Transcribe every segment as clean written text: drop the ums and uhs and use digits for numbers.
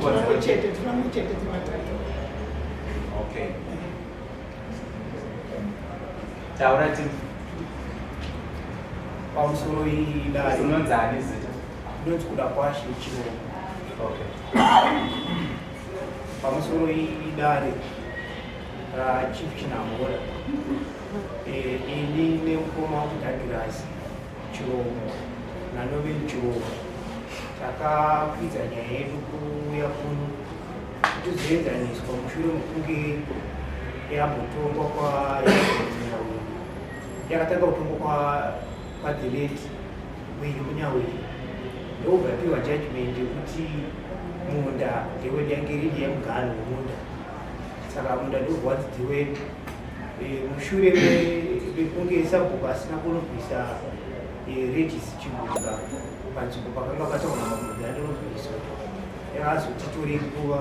Tinokodzero. Chete, tinomu chete timatatu. Okay. Taura ti Pamusoro idare. Unonzi ani zita? Ndinonzi Kudakwashe Chirongo. Okay. Pamusoro idare raChief Chinamhora. Eh, ini nemukoma wangu Douglas Chirongo naNoven Chirongo takakwidza nyaya yedu kuuya kuno kuti tizoenzaniswa mushure mekunge yambotongwa kwa yakatanga kutongwa kwa kwa the late Willy Munyawiri ndobva yapiwa judgment yekuti munda ndewedu yange iri yemuganho wemunda saka munda ndobva wanzi ndewedu. Mushure mekunge sabhuku asina kunobvisa Regis Chimunga panzvimbo pakanga pataurwa namambo andinobviswa yakazotitorei nguva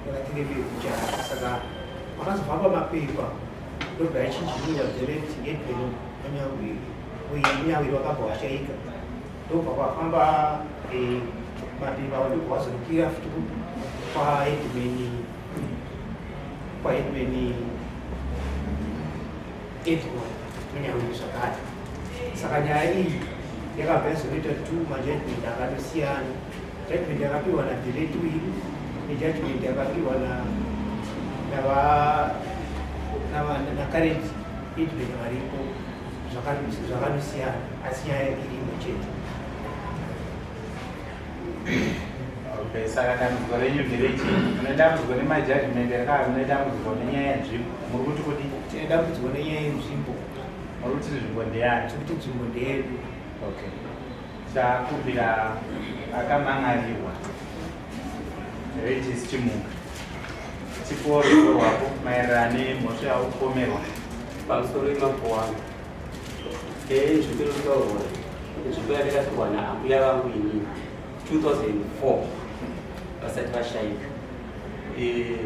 yakatirembei kuchara saka pakazofamba mapepa ndobva yachinjinyiwa the late Edwin Munyawiri wakabva washaika ndobva kwafamba mapepa ndobva wazonokwira futi kwaEdwin kwaEdwin Edwin Munyawiri zvakare. Saka nyaya iyi yakabva yazonoita two majudgment akatosiyana. Judgment yakapiwa na the late Willy nejudgment yakapiwa na nava na current Edwin varipo zvakandosiyana asi nyaya iri imwe chete. Okay, saka dambudziko renyu nderechii? Mune dambudziko nemajudgment here kana mune dambudziko nenyaya yenzvimbo? Muri kuti kudii? Tine dambudziko nenyaya yenzvimbo. Muri kuti nzvimbo ndeyani? Tiri kuti nzvimbo ndeyedu. Okay. Chakumbira akamhan'arirwa Regis Chimunga. Chipuwo ruzivo rwako maererano nemhosva yaukupomerwa. Pamusoro pemambo wangu. Nzvimbo inotaurwa nzvimbo yandakatorwa naambuya vangu inini 2004 vasati vashaika.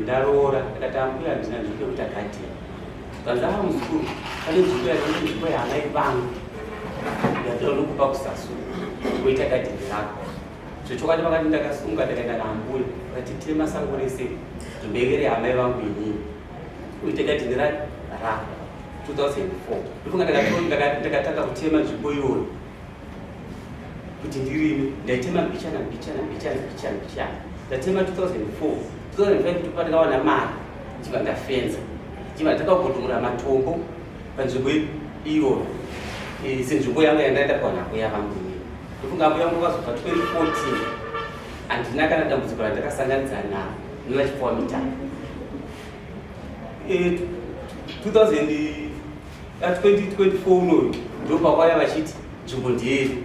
Ndaroora ndakati ambuya handina nzvimbo yekuita gadheni. Zvikanzi ah muzukuru pane nzvimbo yandinoita nzvimbo yaamai vangu yandinokupa kusasu woita gadheni rako. Zvechokwadi vakati ndakasunga ndakaenda naambuya vakati tema sango rese nzvimbo yenge yaamai vangu inini uite gadheni rako 2004 ndofunga ndakatanga kutema nzvimbo iyoyo kuti ndirime ndaitema mbichana mbichana mbichana mbichana mbichana ndatema 2004 2005 ndipo ndakawana mari ndichibva ndafenza ndichibva ndakagodomora matombo panzvimbo iyoyo senzvimbo yangu yandaenda kuwana mbuya vangu inini ndofunga mbuya vangu vazobva 2014 handina kana dambudziko randakasanganidza naro nevachipuwa mitano 2024 unoyu ndopakwaya vachiti nzvimbo ndeyedu.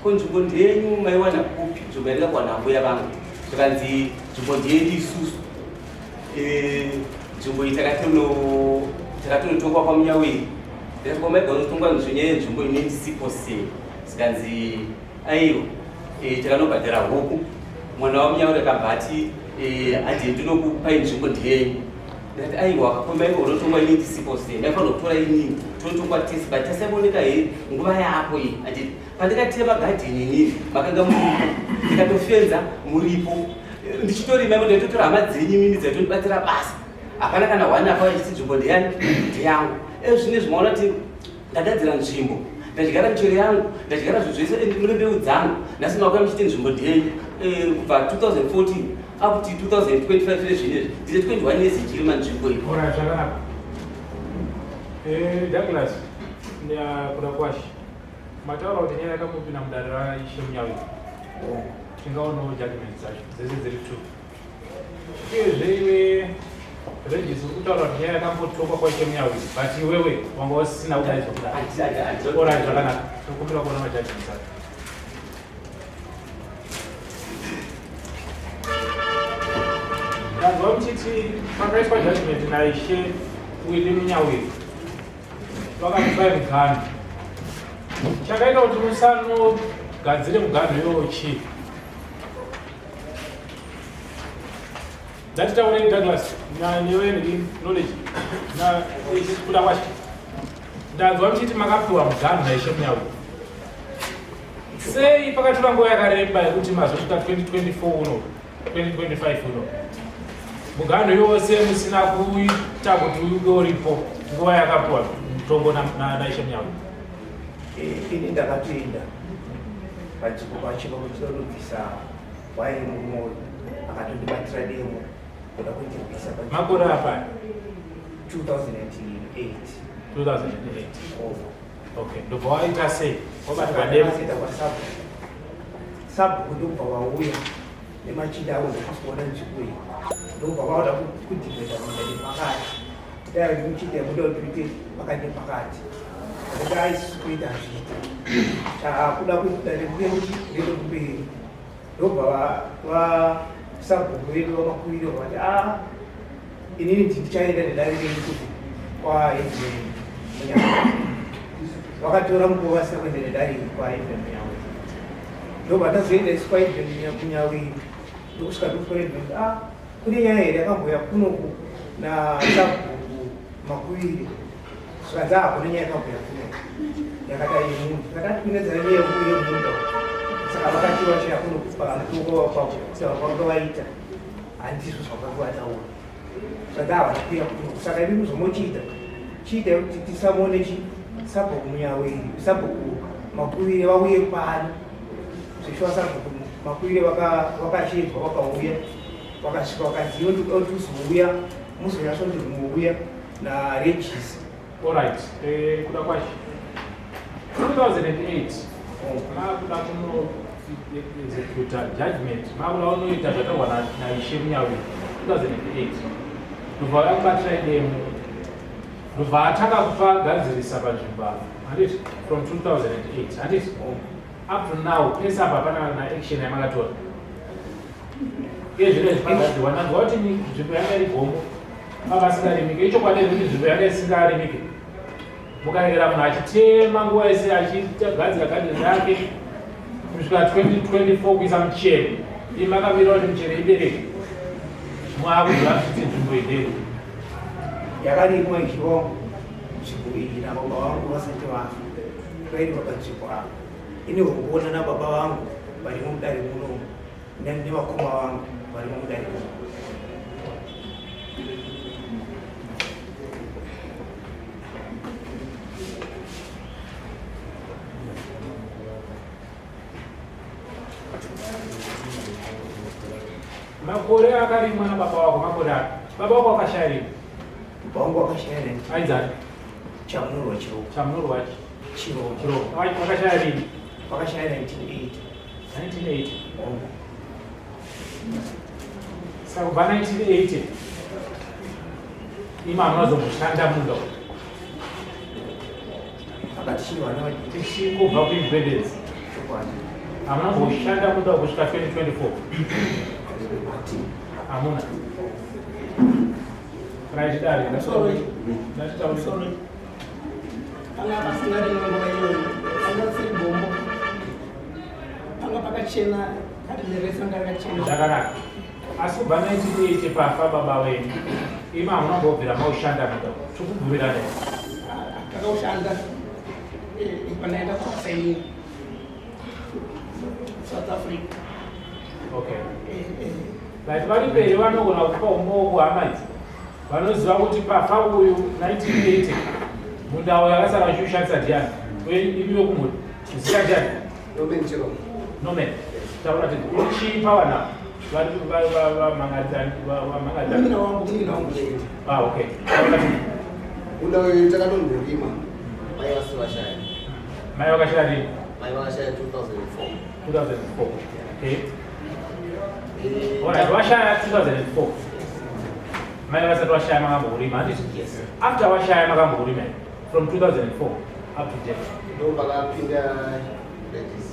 Ko nzvimbo ndeyenyu maiwana kupi nzvimbo yandikakuwana ambuya vangu? Zvikanzi nzvimbo ndeyedu isusu. Nzvimbo iyi takatonotongwa kwaMunyawiri. Ndikati ko maigona kutongwa nyaya yenzvimbo ine ndisipo sei? Zvikanzi aiwa takanobhadhara huku. Mwana waMunyawiri akabva ati ati ndinokupai nzvimbo ndeyenyu. Ndikati aiwa ko maigona kutongwa ini ndisipo sei? Ndaifanira kutora inini tonotongwa tese but tasaioneka here nguva yako iyi. Ati pandikatema gadheni inini makanga muripo ndikatofenza muripo ndichitorima imo ndaitotora hama dzenyu imimi dzaitondibatsira basa hapana kana hwani apa vachiti nzvimbo ndeyani ndeyangu ezvinezvi maona kuti ndagadzira nzvimbo ndadyara michero yangu ndadyara zvinhu zvese mune mbeu dzangu nhasi makuya muchiti nzvimbo ndeyenyu kubva 2014 up to 2025 zvinezvi ndine 21 years ndichirima nzvimbo iyi. Alright, zvakanaka. Douglas Kudakwashe, mataura kuti nyaya yakambopinda mudare raIshe Munyawiri. Tingaonawo judgment dzacho dzese dziri two. Uyezve iwe Regis uri kutaura kuti nyaya yakambotongwa kwaIshe Munyawiri but iwewe wanga usina kudaidzwa kudare. Alright, zvakanaka. Tokumbira kuona majudgments acho. Ndanzwa muchiti pakaitwa judgment naIshe Willy Munyawiri vakakupai muganhu. Chakaita kuti musanogadzire muganhu iwowo chii? Ndatitaurei Douglas newe knowledge na kuda kwacho. Ndanzwa muchiti makapiwa muganhu naIshe Munyawiri. Sei pakatora nguva yakareba yekuti mazosvika 2024 uno? 2025 uno muganho yose musina kuita kuti unge uripo nguva yakapiwa mutongo naishe Munyawi. Ini ndakatoenda panzvimbo pacho pakutinonobvisa hwai mumwoyo, akatondibatira demo kuda kundirwisa. Makore apa? 2008. 2008. Oh. Okay, ndobva waita sei? Wabatwa demo? Ndakaenda kwasabhuku, sabhuku ndobva wauya nemachinda avo, ndokuzoona nzvimbo iyi, ndobva vauda kudhivhaidha munda nepakati. Dai muchinda muda kuti uite pakati nepakati, kuti aisi kuita hazviiti, chakuda kuita nekuende kumberi. Ndobva vasabhuku vedu vamakuwire vati, a inini ndichaenda nedare renyu kuti kwaHeadman Munyawi. Vakatora mukuwo vasina kuenda nedare iri kwaHeadman Munyawi. Ndobva tazoenda isu kwaHeadman Munyawi, ndokusvika ndokuheadman, a kune nyaya here yakamboya kunoku nasabhuku Makuviri? Zvikanzi, a kune nyaya yakamboya kunoku yakadai yemunhu. Tikati kunedzana nyaya yemunda. Saka vakati vachaya kunoku pamutongo vanga vaita handizvo zvavanga vataura. Saka havana kuuya kunoku. Saka imi muzomochiita chiita kuti tisamone chi sabhuku Munyawiri, sabhuku Makuvire vauye pano. Zveshuwa sabhuku Makuvire vakashedzwa, vakauya, vakasvika, vakanzi tuzouya muzonyatsoti muuya naregis. Alright, kuda kwacho 2008 makuda kuno executa judgment, makuda kunoita zvataurwa naishe Munyawi 2008, ndobva vakubatira demo, ndobva atanga kupagadzirisa panzvimbo apa, handiti? From 2008, handiti, up to now, pese apa hapana na action yamakatora. Iye zvino izvi pagadzirwa. Ndanzwa kuti nzvimbo yanga iri gomo, pavasingarimike. Ichokwadi here kuti nzvimbo yanga isingarimike, mukaregera munhu achitema nguva yese achigadzira gadheni rake kusvika 2024, kuisa muchero, ii makamira kuti michero ibereke, mwakuziva kuti nzvimbo idero? Yakarimwa ichiva nzvimbo iyi nababa vangu vasati vafa, vairima panzvimbo apa. Ini hukuona nababa vangu varimo mudare munomu nevakoma vangu varimo mudare muno. Makore akarimwa nababa wako makore api? Baba wako akashaya rini? Baba vangu vakashaya Ainzani? Chamunurwa Chiroko. Chamunurwa Chiroko. Chiroko. Vakashaya rini? Vakashaya 1980. 1980. Oh. Saka kubva 1980 ima hamuna munda? Akati chiri vana vadiki. Tichingobva kuindependence. Chokwadi. Hamuna kumboshanda munda kusvika 2024? Ati. Hamuna. Right, dare. Sorry. Ndatitaura. Sorry. Panga pasina rimwe nguva iyoyo, panga pasiri bombo, panga pakachena, kadheni rese ranga rakachena. Zvakanaka, asi kubva 1980 pafa baba venyu, ima hamuna kumbobvira maushanda munda, tikubvumirana? Takaushanda panaenda kusaini South Africa. Okay. Eh. Right, vari mberi vanogona kupa umboo kuhama idzi vanoziva kuti pafa uyu 1980 munda yakasara vachiushandisa ndiani, uye imi vekumhuri zita ndiani? Norman Chiromo. Norman, taura kuti uri chii pavana vamhangadzani? Munin'ina wangu, munin'ina wangu chete. Ah, okay, taura kuti. Munda uyu takatongorima mai vasi vashaya. Mai vakashaya rini? Mai vakashaya 2004. 2004, okay. Alright, washaya 2004, mai vasati washaya makambourima, handiti? Yes. After washaya makambourima here from 2004 up to date? Ndo pakapinda Regis.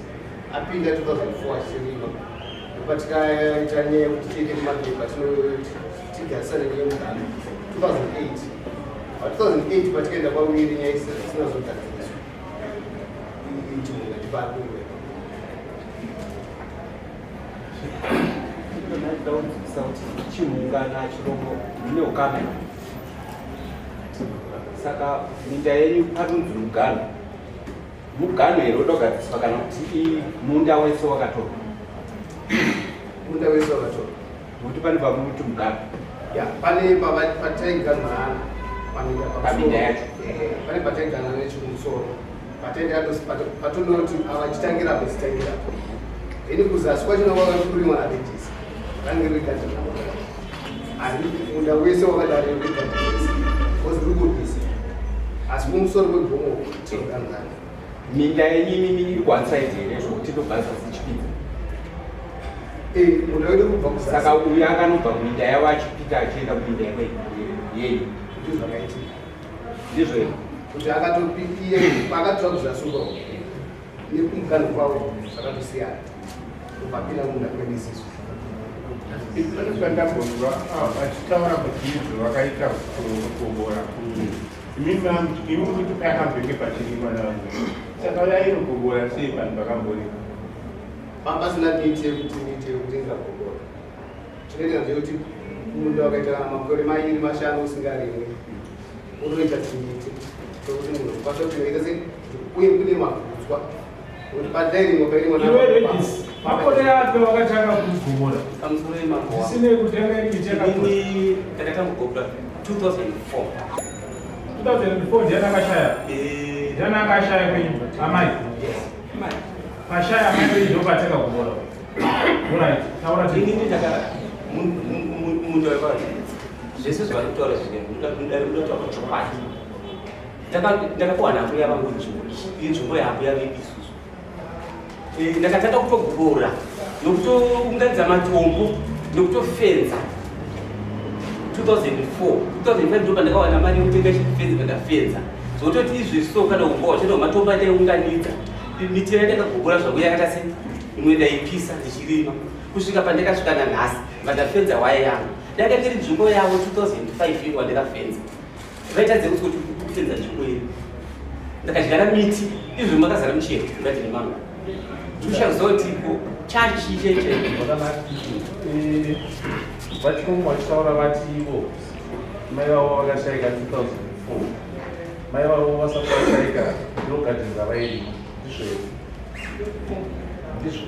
Apinda 2004 achirima. Ndopatikaita nyaya yekuti tiende kumapepa tigarisane neyemugano 2008. Pa 2008 patikaenda kwawiri, nyaya isina zogadziriswa. Chimunga tipakure. Ndaida kunzwisisa kuti Chimhunga naChirombo mune ukama here? Saka minda yenyu panonzi mugano, mugano here unogadziriswa, kana kuti munda wese wakatorwa? Munda wese wakatorwa. Nokuti pane pamuti mugabe. Ya, pane pataiganhana paminda Paminda yacho. Pane pataiganhana nechekumusoro. Pataenda patonoti avachitangira apo tichitangira apo. Then kuzasi kwachona kwakati kurimwa naRegis. Range riri gadheni Hari munda wese wakadaro riri gadheni rese. Because riri kurwisa. Asi kumusoro kwegomo tinoganhana. Minda yenyu imimi iri one side here zvokuti ndobva zasi ichipinda? Eh, munda wedu kubva kuzasi. Saka uyu akanobva kuminda yavo achipinda achienda kuminda yenyu. Ndizvo zvakaitika. Ndizvo here? Kuti akatopikiye paakatora kuzasi uko nekumuganhu kwavo zvakatosiyana. Kubva pinda munda kwedu isisu. Pandambonzwa vachitaura kuti izvo vakaita kugobora. Imi kuti pakambenge pachirimwa navanhu. Saka vainogobora sei vanhu vakamborima? Pasina miti yekuti miti yekuti ingagobora. Chinoita ndeyekuti munda wakaita makore mairi mashanu usingarimwi unoita tumiti tokuti munhu ukwanisa kuti unoita sei uye kune magutswa kuti padairimwa pairimwa Iwe Regis, makore api wakatanga kugobora? Pamusoro yemambo wangu. Zvisinei kuti yanga iri miti yakakura. Inini ndakatanga kugobora 2004. 2004 ndiani akashaya? Ndiani akashaya kwenyu? Amai. Pashaya amai kwenyu ndopatanga kugobora. Alright, taura ti. Inini ndaka munda wekwazi zvese zvavari kutaura zvinotaura chokwadi. Ndakapuwa nambuya vangu nzvimbo iyi, inzvimbo yaambuya vedu isusu. Ndakatanga kutogobora nokutounganidza matombo nokutofenza 2004 2005 ndo pandakawana mari yekutenga chifenzi pandafenza zvototi izvi so kana kumbowa chete matombo andaiunganidza miti yandakagobora zvangu yakaita se imwe ndaipisa ndichirima kusvika pandakasvika nanhasi vandafenza waya yangu ndanga ndiri nzvimbo yavo 2005 ino wandakafenza vaitadze kuti kuti kufenza nzvimbo iri ndakadyara miti izvo makazara michero mugadheni mangu ndikushazotiko chachi cheche Zvakanaka. VaChikongo vachitaura vati ivo mai vavo vakashaika 2004 mai vavo vasati vashaika ndiro gadheni ravairima ndizvo here? Ndizvo.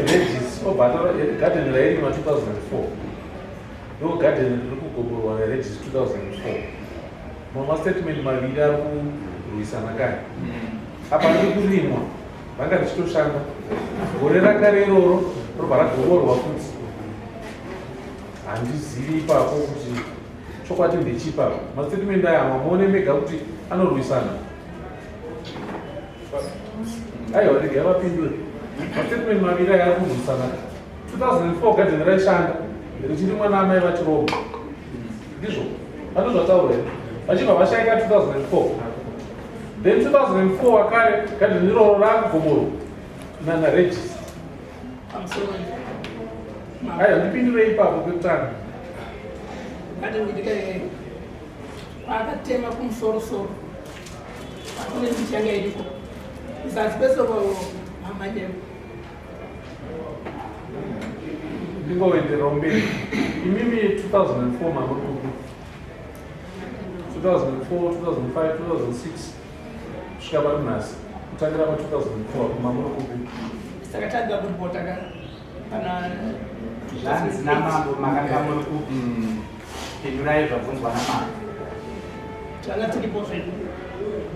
Regis obva ataura gadheni rairima 2004 ndo gadheni riri kugoborwa naRegis 2004 mamwe mastatement maviri ari kurwisana kani apa riri kurimwa ranga richitoshanda gore rakare iroro robva ragoborwa futi handizivi ipapo kuti chokwadi ndechipa mastatement aya mamuone mega kuti anorwisana aiwa regai vapindure mastatement maviri aya ari kurwisana 2004 gadheni raishanda richirimwa naamai vaChirombo ndizvo vanozvataura here vachibva vashaika 2004 then 2004 wakare gadheni iroro rakugoborwa nanaRegis Pamusoro. Aiwa ndipindure ipapo pekutanga Gadheni akatema kumusorosoro kune miti yanga iriko kuzasi kwesoko hamanyemo. Ndingoendererawo mberi imimi 2004 mamuri kupi 2004 2005 2006 kusvika pari nhasi kutangira pa 2004 mamuri kupi? Saka tabva kuripota ka pana Zvanzi namambo makanga muri kupi? Pindurai zvabvunzwa namambo. Tanga tiripo zvedu.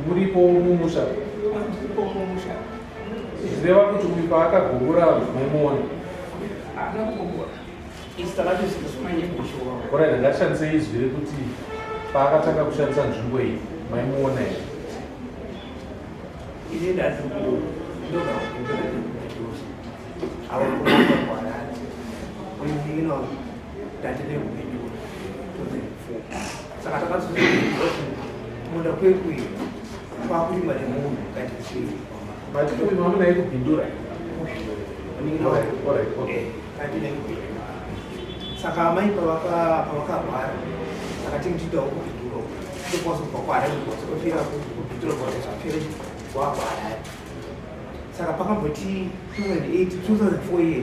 Muripo mumusha? Tiripo mumusha. Zvireva kuti uyu paakagobora maimuona? Haana kugobora. Isu takatosvika zvimanyebusho. Alright, ngatishandise izwi rekuti paakatanga kushandisa nzvimbo iyi maimuona here? Ini ndati ndobva kupindura avo kuramba kwarari uyu ndati nekupindura 2004 saka takazozviziva kuti munda kwedu iyo kwakurimwa nemunhu ngatichii. But uyu mamunaye kupindura? Alright, okay. Katine kupindura saka amai pavakarwara saka tingichidawo kupindura ndokwasobva kuHarare kwasopera kupindura kwazvapera kwakuHarare saka pakamboti 2008 2004 iye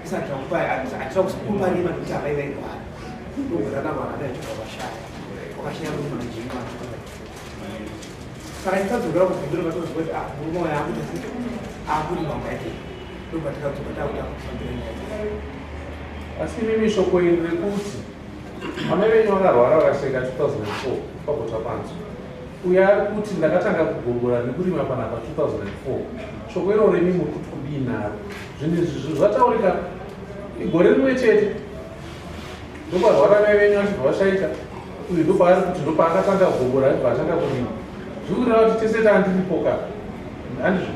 isati takupa hatira kuparima nekuti amai vairwara ndobva rakarwara amai vachibva vashaya wakashaya murume manjima saka tikadzokera kupindura vatoziva kuti ah murume wayo akuti akurima mugate ndobva tikadzoka takuta kufambira nyaya. Asi imimi shoko iri rekuti amai venyu vakarwara vakashaika 2004 pagota panzwa. Uyo ari kuti ndakatanga kugogora nekurima panapa 2004. Shoko iroro imi muri kuti kudii naro? Zvinhu izvi zvataurika igore rimwe chete. Ndoparwara mai venyu vachibva vashaika. Uyu ndopaari kuti ndopaakatanga kugogora achibva atanga kurima. Zviri kureva kuti tese taandiripo ka. Handizvo?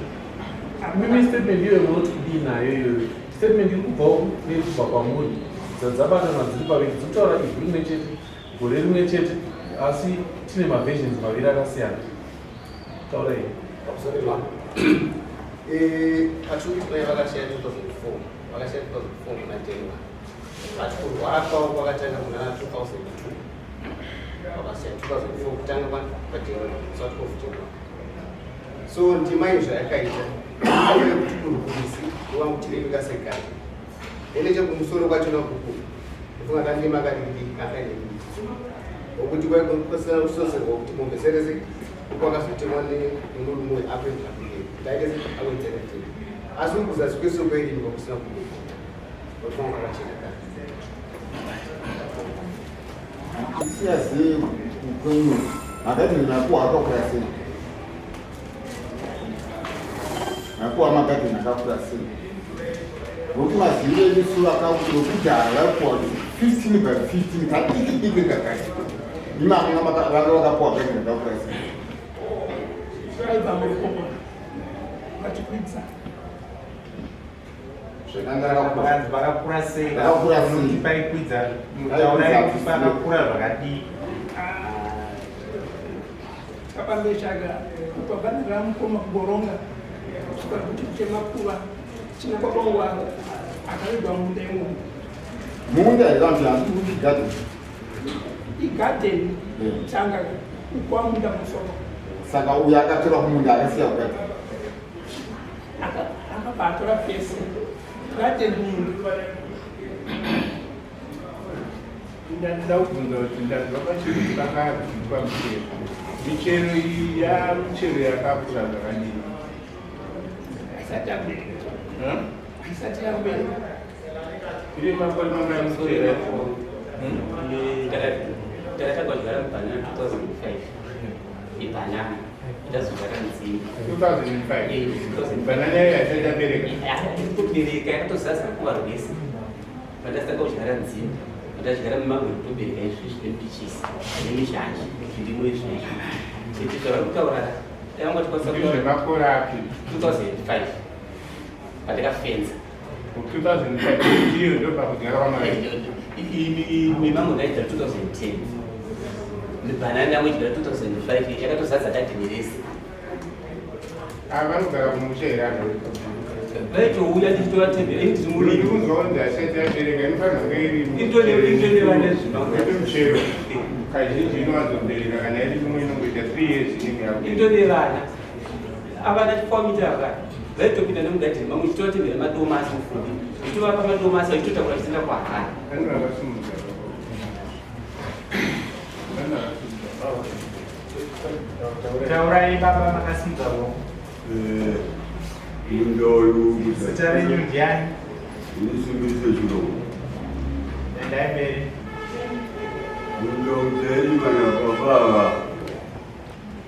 Mimi statement iyoyo munoti kudii nayo iyoyo? Statement iri kubva uku neiri kubva kwamuri dzadzabatana dziri paviri dziri kutaura ivhu rimwe chete gore rimwe chete asi tine maversions maviri akasiyana. Taurai. Pamusoro pemambo. Eh, patiri kuti vakashaya 2004, vakashaya 2004 muna January. But kurwara kwavo kwakatanga muna 2002. Vakashaya 2004 kutanga kwaJanuary, so 12 January. So ndima iyo zvayakaita aive kuti kurwisi wangu chirevika segadhi ene chekumusoro kwachona kuku kufunga kandima kadiki kakaine okuti kwaikosana kusoserwa kuti mombe serese kwakazotemwa nemurume uyu akuendera kumberi kuti aite se awedzere tende asi kuzasi kwesoko irimo kwakusina kubuda kwafunga kwakachena kare Isiyazi kwenyu magadheni makuwa akakura sei? Makuwa magadheni akakura sei? Nokuti maziviro edu su akakudhara vaikuwa 15 by 15 kadiki diki kakati. Imamwe vanga vakapuwa gadheni akakura sei? Vaibva mukoma vachikwidza. Vanzi vakakura sei? Vakakura sei? Kuti paikwidza mutaurai kuti pakakura zvakadii? Kapambeshaga kupabanira mukoma kuboronga kusvika kuti chemakuva china baba wangu akavigwa munda imomo. Munda here vanhu handiti kuti garden. Igarden tanga kukwa munda musoro. Saka uyo akatora kumunda akasiya kugarden. Akabva atora pese garden munhu. Ndinoda kubvunza kuti ndanzwa pachirungu pakabikwa michero. Michero iyi yamichero yakakura zvakadii? Haisati yabereka. Haisati yabereka. Iri makore mangani michero yacho? Ndakatanga kudyara mubanana 2005. Ibanana. Ndazogara nzimbe. 2005. Banana yayo haisati yabereka. Kubereka yakatozadza kuva rwese. Pandatanga kudyara nzimbe, ndadyara mimango inotobereka izvi nepichisi nemizhanje zvirimo izvi izvi. Chete zvavari kutaura dai vanga tikwanisa kutaura. Makore api? 2005 pandakafenza. 2005 ndiyo ndopakudyara kwamai. Mimango ndaidyara 2010. Mibhanana yangu idyara 2005 yakatozadza gadheni rese. Ava vanogara kumusha here anhu? Vaitouya ndichitovatembera ini ndiri murimi. Ndikunzwa kunzi haisati yabereka inofanira kunge iri Intone michero. Kazhinji inowanzobereka kana iri mumwe inongoita 3 years inenge yakubereka. Intone vana. Avana chifamita ava. Vaitopinda nemugadheni mangu ndichitovatembera madomasi mufungi. Ndichitovapa madomasi vachitotakura vachienda kuHarare. Vanhu vakasimudza. Vanhu vakasimudza. Taurai baba makasimudza ruoko. Eh, munda uyu Zita renyu ndiani? Inisimbiso chirungu. Endai mberi. Munda uchairima nababa ava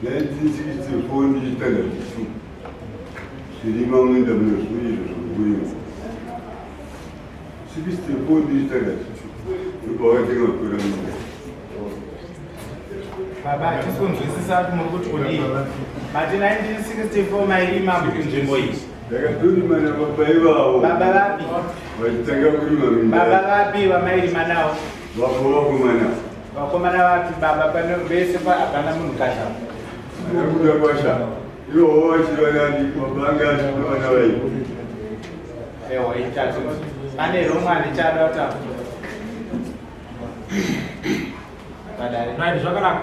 1964 ndichitanga chisu chirima munda mune zvinhu zvokurima 64 ndichitanga chisu ndopavakatenga kutora munda. Baba, hatisi kunzwisisa kuti muri kuti kudii. Mati 1964 mairima nzvimbo iyi. Ndakatorima nababa ivavo. Baba vapi? Vachitanga kurima minda. Baba vapi vamairima navo? Vako vakomana. Vakomana vapi baba pane vese pa hapana munhu kasha. Akabuda kwasha. Ivowo vachiri vanani baba anga achiri vana vaii. Ewa itatu. Pane romwe andichada kutaura. Right, zvakanaka.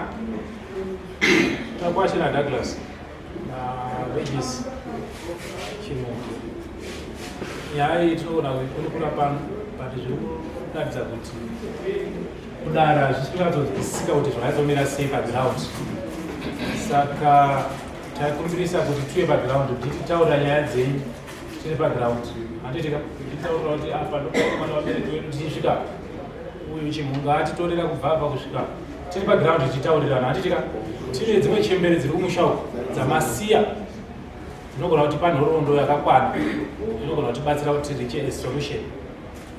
Takwashe na Douglas na Regis Chinungu. Nyaya iyi tinoona kunikura pano but zviri kuratidza kuti kudara hazvisi kunyatsonzwisisika kuti zvakanyatsoomira sei paground. Saka taikumbirisa kuti tiuye paground kuti titaura nyaya dzenyu tiri paground. Handiti ka? Tichitaurira kuti apa ndopakomana vabereki vedu tichisvika uyu chimhunga atitorera kubva apa kusvika tiri paground tichitaurirana handitika tine dzimwe chembere dziri kumusha uku dzamasiya dzinogona kutipa nhoroondo yakakwana inogona kutibatsira kuti tireche a solution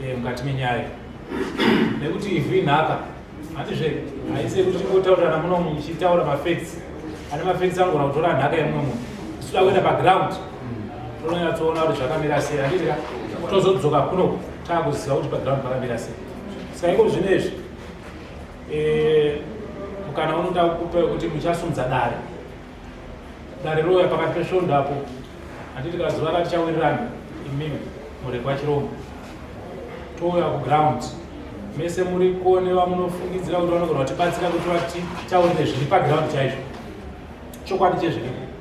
eh, mukati menyaya nekuti ivhu inhaka handizve haisi yekuti tingotaurirana muno muchitaura mafacts ane mafacts anogona kutora nhaka yemumwe munhu tinoda kuenda paground tononyatsoona kuti zvakamira sei handiti ka tozodzoka kuno taakuziva kuti paground pakamira sei saka iko zvino izvi eh, mukana unoda kupa wekuti muchasumudza dare dare rouya pakati pesvondo apo handiti ka zuva ratichawirirana imimi muri kwachirombo touya kuground mese muri kone vamunofungidzira kuti vanogona kutibatsira kuti vatitaurire zviri paground chaizvo chokwadi chezviripo.